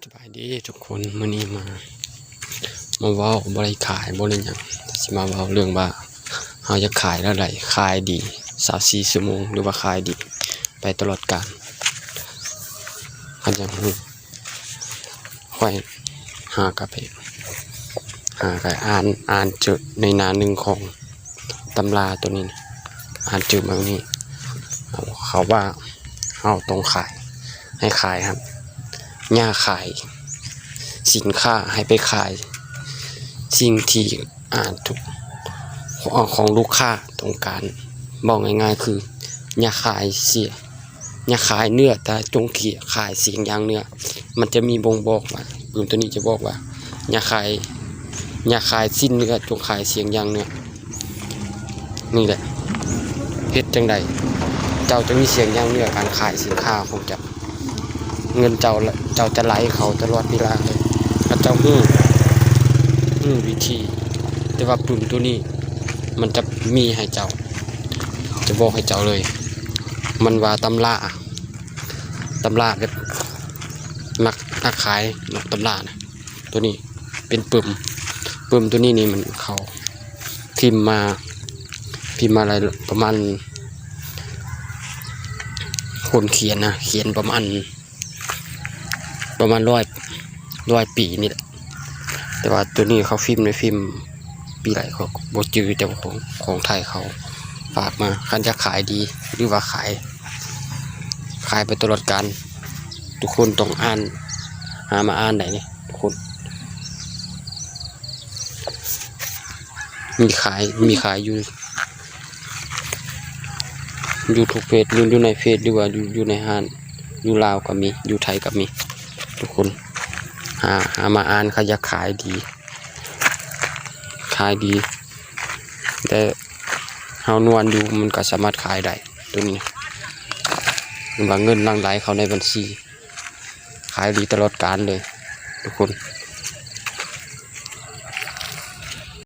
ສະບາຍດີທຸກຄົນ ມື້ນີ້ມາ ມາເວົ້າ ບໍ່ໄດ້ຂາຍ ບໍ່ໄດ້ຫຍັງ ຊິມາເວົ້າເລື່ອງວ່າ ເຮົາຢາກຂາຍແນວໃດ ຂາຍດີ ຊາວສີ່ຊົ່ວໂມງ ຫຼືວ່າຂາຍດີ ໄປຕະຫຼອດການ. ຄັນຢາກຮູ້ ຂ້ອຍຫາກະໄປ ຫາກະອ່ານ ອ່ານເຈີໃນໜ້າໜຶ່ງຂອງຕຳລາໂຕນີ້ ອ່ານເຈີແບບນີ້ ເຂົາວ່າເຮົາຕ້ອງຂາຍ ໃຫ້ຂາຍຫັ້ນ ຢ່າຂາຍສິນຄ້າ ໃຫ້ໄປຂາຍສິ່ງທີ່ ອ່າ ທຸກ ຂອງລູກຄ້າຕ້ອງການ ເວົ້າງ່າຍໆຄື ຢ່າຂາຍເສຍ ຢ່າຂາຍເນື້ອ ແຕ່ຈົ່ງຂາຍສຽງຢ່າງເນື້ອ. ມັນຈະມີບົ່ງບອກວ່າ ປຶ້ມໂຕນີ້ຈະບອກວ່າ ຢ່າຂາຍ ຢ່າຂາຍຊີ້ນເນື້ອ ຈົ່ງຂາຍສຽງຢ່າງເນື້ອ. ນີ້ແຫຼະ ເຮັດຈັ່ງໃດເຈົ້າຈະມີສຽງຢ່າງເນື້ອ ການຂາຍສິນຄ້າຂອງເຈົ້າ ເງິນເຈົ້າ ເຈົ້າຈະໄຫຼເຂົ້າຕະຫຼອດເວລາເລີຍ ຖ້າເຈົ້າຮູ້ ຮູ້ວິທີ. ແຕ່ວ່າປຶ້ມໂຕນີ້ ມັນຈະມີໃຫ້ເຈົ້າ ຈະບອກໃຫ້ເຈົ້າເລີຍ ມັນວ່າຕຳລາ ຕຳລາແບບ ນັກ ນັກຂາຍນອກຕຳລານະ ໂຕນີ້ເປັນປຶ້ມ ປຶ້ມໂຕນີ້ນີ້ ມັນເຂົາພິມມາ ພິມມາຫຼາຍ ປະມານ ຄົນຂຽນນະ ຂຽນປະມານ ປະມານຮ້ອຍ ຮ້ອຍປີນີ້ແຫຼະ. ແຕ່ວ່າໂຕນີ້ເຂົາພິມໃນພິມປີໃດເຂົາບໍ່ຈື່ ແຕ່ວ່າຂອງ ຂອງໄທເຂົາຝາກມາ. ຄັນຢາກຂາຍດີ ຫຼືວ່າຂາຍ ຂາຍໄປຕະຫຼອດການ ທຸກຄົນຕ້ອງອ່ານ ຫາມາອ່ານໄດ້ນີ້ ທຸກຄົນ. ມີຂາຍ ມີຂາຍຢູ່ ຢູ່ທຸກເຟສ ຢູ່ ຢູ່ໃນເຟສ ຫຼືວ່າຢູ່ ຢູ່ໃນຮ້ານ ຢູ່ລາວກໍມີ ຢູ່ໄທກໍມີ ທຸກຄົນ ຫາ ຫາມາອ່ານ. ຄັນຢາກຂາຍດີ ຂາຍດີ ແຕ່ເຮົານວນຢູ່ ມັນກໍສາມາດຂາຍໄດ້ ໂຕນີ້ ວ່າເງິນຫຼັ່ງໄຫຼເຂົ້າໃນບັນຊີ ຂາຍດີຕະຫຼອດການເລີຍທຸກຄົນ.